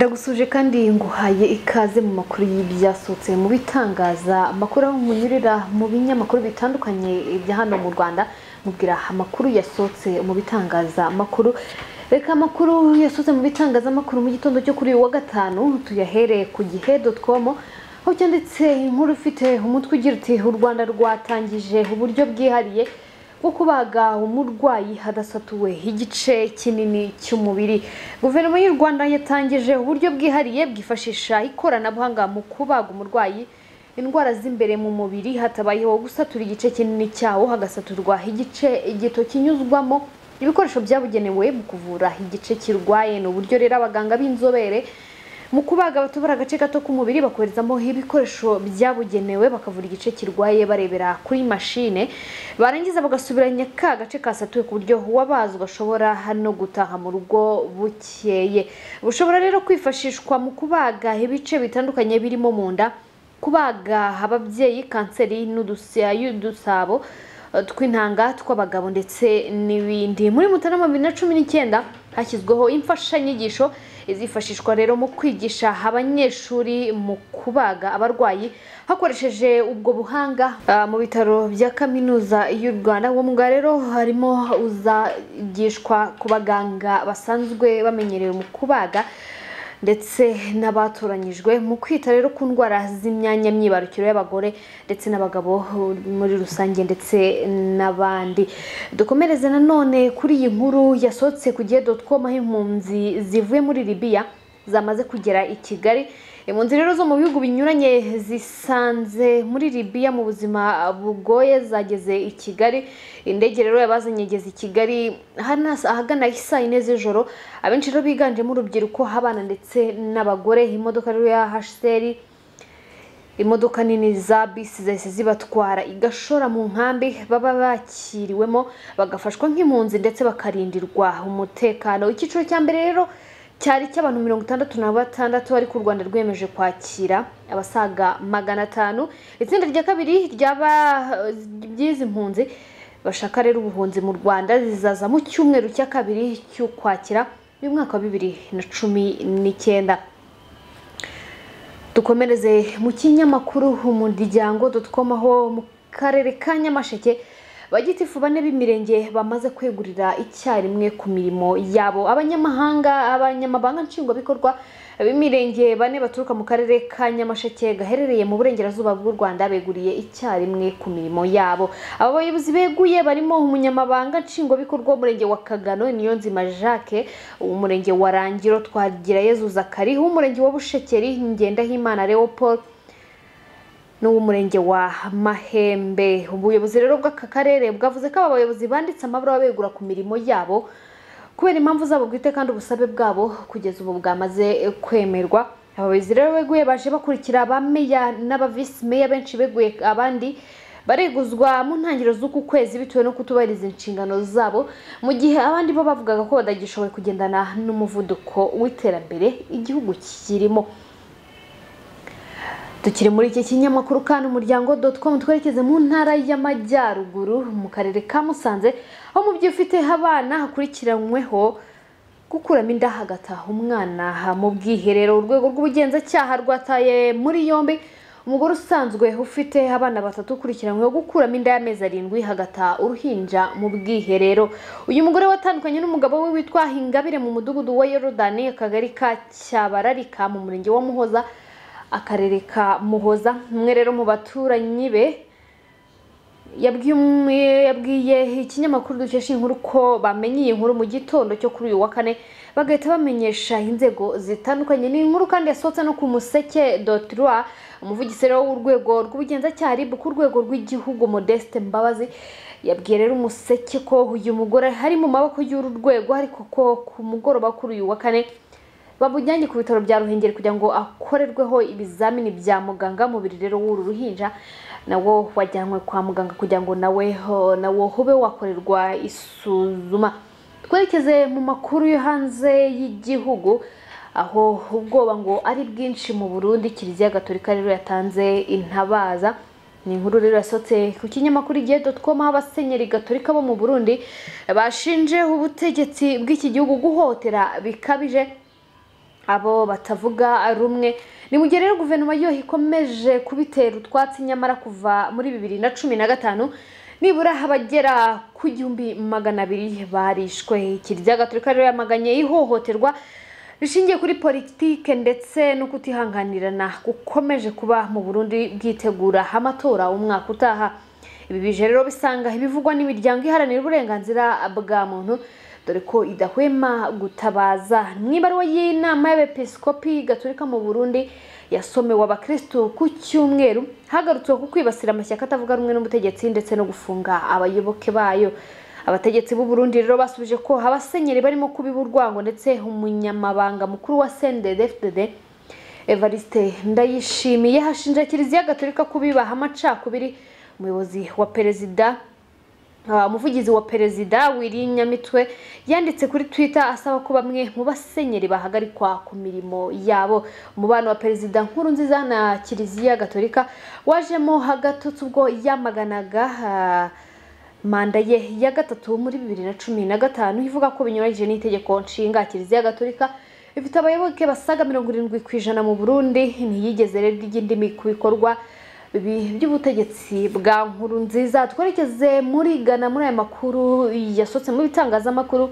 Ndagusuje kandi nguhaye ikaze mu makuru y'ibyasohotse mu bitangaza amakuru aho munyurira mu binyamakuru bitandukanye bya hano mu Rwanda, mubwira amakuru yasohotse mu bitangaza amakuru. Reka amakuru yasohotse mu bitangazamakuru mu gitondo cyo kuri uyu wa gatanu tuyahereye ku gihe.com, aho cyanditse inkuru ifite umutwe ugira uti u Rwanda rwatangije uburyo bwihariye bwo kubaga umurwayi hadasatuwe igice kinini cy'umubiri. Guverinoma y'u Rwanda yatangije uburyo bwihariye bwifashisha ikoranabuhanga mu kubaga umurwayi indwara z'imbere mu mubiri hatabayeho gusatura igice kinini cyawo, hagasaturwa igice gito kinyuzwamo ibikoresho byabugenewe mu kuvura igice kirwaye. Ni uburyo rero abaganga b'inzobere mu kubaga batobora agace gato k'umubiri bakoherezamo ibikoresho byabugenewe bakavura igice kirwaye barebera kuri mashine, barangiza bagasubiranya ka gace kasatuwe ku buryo uwabazwa ashobora no gutaha mu rugo bukeye. Bushobora rero kwifashishwa mu kubaga ibice bitandukanye birimo mu nda, kubaga ababyeyi, kanseri n'udusabo tw'intanga tw'abagabo ndetse n'ibindi. Muri Mutarama 2019 hashyizweho imfashanyigisho izifashishwa rero mu kwigisha abanyeshuri mu kubaga abarwayi hakoresheje ubwo buhanga mu bitaro bya Kaminuza y'u Rwanda. Uwo mwuga rero harimo uzigishwa ku baganga basanzwe bamenyerewe mu kubaga ndetse n'abatoranyijwe mu kwita rero ku ndwara z'imyanya myibarukiro y'abagore ndetse n'abagabo muri rusange ndetse n'abandi. Dukomereze nanone kuri iyi nkuru yasohotse ku gihe.com, aho impunzi zivuye muri Libya zamaze kugera i Kigali. Impunzi rero zo mu bihugu binyuranye zisanze muri Libya mu buzima bugoye zageze i Kigali. Indege rero yabazanye igeze i Kigali ahagana isaa 4 z'ijoro. Abenshi rero biganjemo urubyiruko, abana ndetse n'abagore. Imodoka rero ya HCR, imodoka nini za bisi zahise zibatwara igashora mu nkambi baba bakiriwemo, bagafashwa nk'impunzi ndetse bakarindirwa umutekano. Icyiciro cya mbere rero cyari cy'abantu 66, ariko u Rwanda rwemeje kwakira abasaga 500. Itsinda rya kabiri ryaba by'izi mpunzi bashaka rero ubuhunzi mu Rwanda zizaza mu cyumweru cya kabiri cy'ukwakira uyu mwaka wa 2019. Dukomereze mu kinyamakuru umuryango.com, aho mu karere ka Nyamasheke bagitifu bane b'imirenge bamaze kwegurira icyarimwe ku mirimo yabo. Abanyamahanga, abanyamabanga nshingwabikorwa b'imirenge bane baturuka mu karere ka Nyamasheke gaherereye mu burengerazuba bw'u Rwanda beguriye icyarimwe ku mirimo yabo. Aba bayobozi beguye barimo umunyamabanga nshingwabikorwa w'umurenge wa Kagano Niyonzima Jacques, umurenge wa Rangiro Twagirayezu Zakari, umurenge wa Bushekeri Ngendahimana Leopold n'uw'umurenge wa Mahembe. Ubuyobozi rero bw'aka karere bwavuze ko aba bayobozi banditse amabaruwa begura ku mirimo yabo kubera impamvu zabo bwite, kandi ubusabe bwabo kugeza ubu bwamaze kwemerwa. Abayobozi rero beguye baje bakurikira ba meya n'aba vice meya benshi beguye, abandi bareguzwa mu ntangiriro z'uku kwezi bitewe no kutubahiriza inshingano zabo, mu gihe abandi bo bavugaga ko badagishoboye kugendana n'umuvuduko w'iterambere igihugu kirimo. Tukiri muri iki kinyamakuru kandi umuryango.com, twerekeze mu ntara y'Amajyaruguru mu karere ka Musanze, aho mu ufite abana hakurikiranyweho gukuramo inda hagataha umwana mu bwiherero. Urwego rw'ubugenzacyaha rwataye muri yombi umugore usanzwe ufite abana batatu ukurikiranyweho gukuramo inda y'amezi 7 hagataha uruhinja mu bwiherero. Uyu mugore watandukanye n'umugabo we witwa Ingabire mu mudugudu wa Yorodani, akagari ka Cyabararika mu murenge wa Muhoza, akarere ka Muhoza. Umwe rero mu baturanyi be yabwiye ikinyamakuru dukesha inkuru ko bamenye iyi nkuru mu gitondo cyo kuri uyu wa kane, bagahita bamenyesha inzego zitandukanye. Ni inkuru kandi yasohotse no ku museke.rwa. Umuvugizi rero w'urwego rw'ubugenzacyaha RIB ku rwego rw'igihugu Modeste Mbabazi yabwiye rero Umuseke ko uyu mugore hari mu maboko y'uru rwego, ariko ko ku mugoroba kuri uyu wa kane bamujyanye ku bitaro bya Ruhengeri kugira ngo akorerweho ibizamini bya muganga. Umubiri rero w'uru ruhinja nawo wajyanwe kwa muganga kugira ngo nawo hube wakorerwa isuzuma. Twerekeze mu makuru yo hanze y'igihugu, aho ubwoba ngo ari bwinshi mu Burundi. Kiliziya Gatolika rero yatanze intabaza. Ni inkuru rero yasohotse ku kinyamakuru igihe.com, aho abasenyeri Gatolika bo mu Burundi bashinje ubutegetsi bw'iki gihugu guhotera bikabije abo batavuga rumwe. Ni mu gihe rero guverinoma yo ikomeje kubitera utwatsi, nyamara kuva muri 2015 nibura abagera ku 1200 barishwe. Kiliziya Gatolika rero yamaganye ihohoterwa rishingiye kuri politike ndetse no kutihanganirana gukomeje kuba mu Burundi bwitegura amatora umwaka utaha. Ibi bije rero bisanga ibivugwa n'imiryango iharanira uburenganzira bwa muntu, dore ko idahwema gutabaza. Mu ibaruwa y'inama y'Abepiskopi Gatolika mu Burundi yasomewe abakristu ku cyumweru, hagarutswe ku kwibasira amashyaka atavuga rumwe n'ubutegetsi ndetse no gufunga abayoboke bayo. Abategetsi b'u Burundi rero basubije ko abasenyeri barimo kubiba urwango, ndetse umunyamabanga mukuru wa CNDD-FDD Evariste Ndayishimiye hashinja Kiliziya Gatolika kubiba amacakubiri. Umuyobozi wa perezida umuvugizi wa perezida Willy Nyamitwe yanditse kuri Twitter asaba ko bamwe mu basenyeri bahagarikwa ku mirimo yabo. Umubano wa perezida Nkurunziza na Kiliziya Gatolika wajemo hagatutse ubwo yamaganaga manda ye ya gatatu muri 2015, ivuga ko binyuranyije n'itegeko nshinga. Kiliziya Gatolika ifite abayoboke basaga 70% mu Burundi, ntiyigeze rero ry'indimi ku bikorwa by'ubutegetsi bwa Nkurunziza. Twerekeze muri Ghana muri aya makuru yasotse mu bitangazamakuru.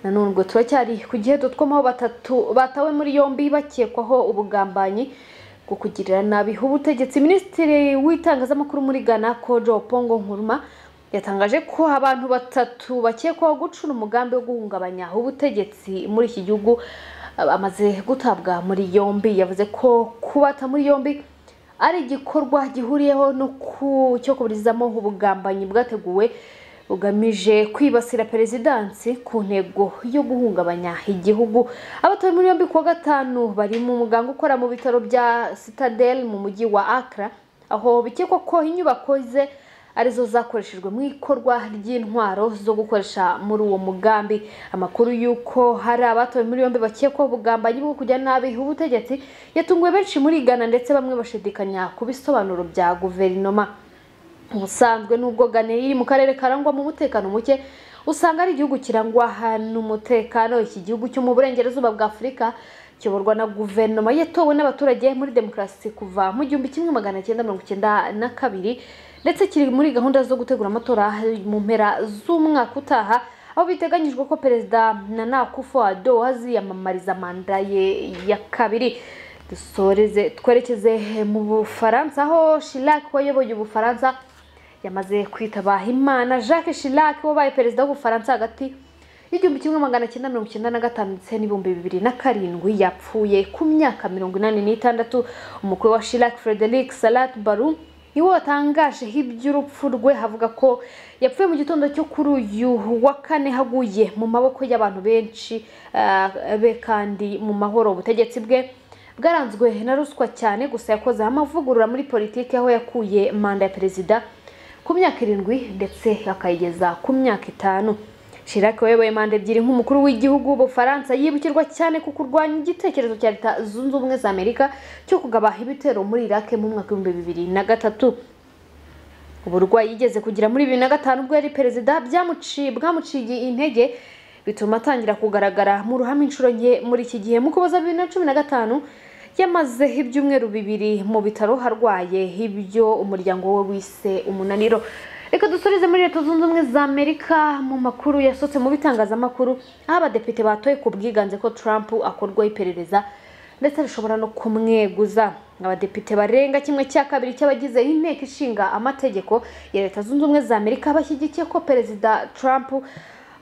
Nanone ngo turacyari ku gihe.com, aho batatu batawe muri yombi bakekwaho ubugambanyi bwo kugirira nabi ubutegetsi. Minisitiri w'itangazamakuru muri Ghana Kojo Oppong Nkrumah yatangaje ko abantu batatu bakekwaho gucura umugambi wo guhungabanya ubutegetsi muri iki gihugu amaze gutabwa muri yombi. Yavuze ko kubata muri yombi ari igikorwa gihuriyeho no cyo kuburizamo ubugambanyi bwateguwe bugamije kwibasira perezidansi ku ntego yo guhungabanya igihugu. Abatawe muri yombi kuwa gatanu barimo umuganga ukora mu bitaro bya Citadel mu mujyi wa Accra, aho bikekwa ko inyubako ze arizo zakoreshejwe mu ikorwa ry'intwaro zo gukoresha muri uwo mugambi. Amakuru y'uko hari abatawe muri yombi bakekwaho ubugambanyi bwo kujya nabi ubutegetsi yatunguwe benshi muri Ghana, ndetse bamwe bashidikanya ku bisobanuro bya guverinoma. Ubusanzwe nubwo Ghana iri mu karere karangwa mu mutekano muke, usanga ari igihugu kirangwa n'umutekano. Iki gihugu cyo mu burengerazuba bwa Afurika kiyoborwa na guverinoma yatowe n'abaturage muri demokarasi kuva mu 1992, ndetse kiri muri gahunda zo gutegura amatora mu mpera z'umwaka utaha, aho biteganyijwe ko perezida Nana Akufo-Addo aziyamamariza manda ye ya kabiri. Dusoreze twerekeze mu Bufaransa, aho Chirac wayoboye Ubufaransa yamaze kwitaba Imana. Jacques Chirac wabaye perezida w'Ubufaransa hagati y'1995 ndetse n'2007 yapfuye ku myaka 86. Umukwe wa Chirac Frédéric Salat-Baroux niwe watangaje iby'urupfu rwe, havuga ko yapfuye mu gitondo cyo kuri uyu wa kane haguye mu maboko y'abantu benshi be kandi mu mahoro. Ubutegetsi bwe bwaranzwe na ruswa cyane, gusa yakoze amavugurura muri politiki aho yakuye manda ya perezida ku myaka 7 ndetse akayigeza ku myaka 5. Chirac wayoboye manda ebyiri nk'umukuru w'igihugu w'Ubufaransa yibukirwa cyane ku kurwanya igitekerezo cya Leta Zunze Ubumwe za Amerika cyo kugaba ibitero muri Iraq mu mwaka 2003. Uburwayi yigeze kugira muri 2005 ubwo yari perezida bwamuciye intege, bituma atangira kugaragara mu ruhame inshuro nke muri iki gihe. Mu Ukuboza 2015 yamaze ibyumweru 2 mu bitaro harwaye ibyo umuryango we wise umunaniro. Reka dusurize muri Leta Zunze Ubumwe za Amerika mu makuru yasotse mu bitangazamakuru, aho abadepite batoye ku bwiganze ko Trump akorwaho iperereza ndetse rishobora no kumweguza. Abadepite barenga 1/2 cy'abagize inteko ishinga amategeko ya Leta Zunze Ubumwe za Amerika bashyigikiye ko perezida Trump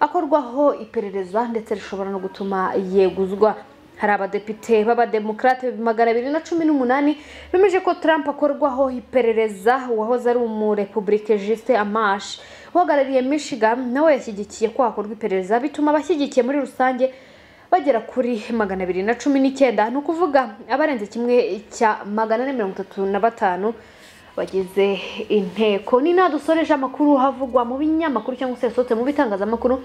akorwaho iperereza ndetse rishobora no gutuma yeguzwa. Hari abadepite b'abademokrate 218 bemeje ko Trump akorwaho iperereza. Uwahoze ari umurepublike Justin Amash uhagarariye Michigan nawe yashyigikiye ko hakorwa iperereza, bituma abashyigikiye muri rusange bagera kuri 219, ni ukuvuga abarenze 1,435 bagize inteko. Ni nadusoreje amakuru havugwa mu binyamakuru cyangwa se yasohotse mu bitangazamakuru.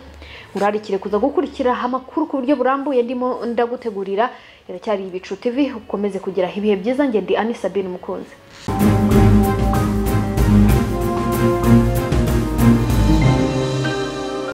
Urarikire kuza gukurikira amakuru ku buryo burambuye ndimo ndagutegurira. Iracyari Ibicu TV, ukomeze kugira ibihe byiza. Nge ndi Annie Sabine Mukunzi.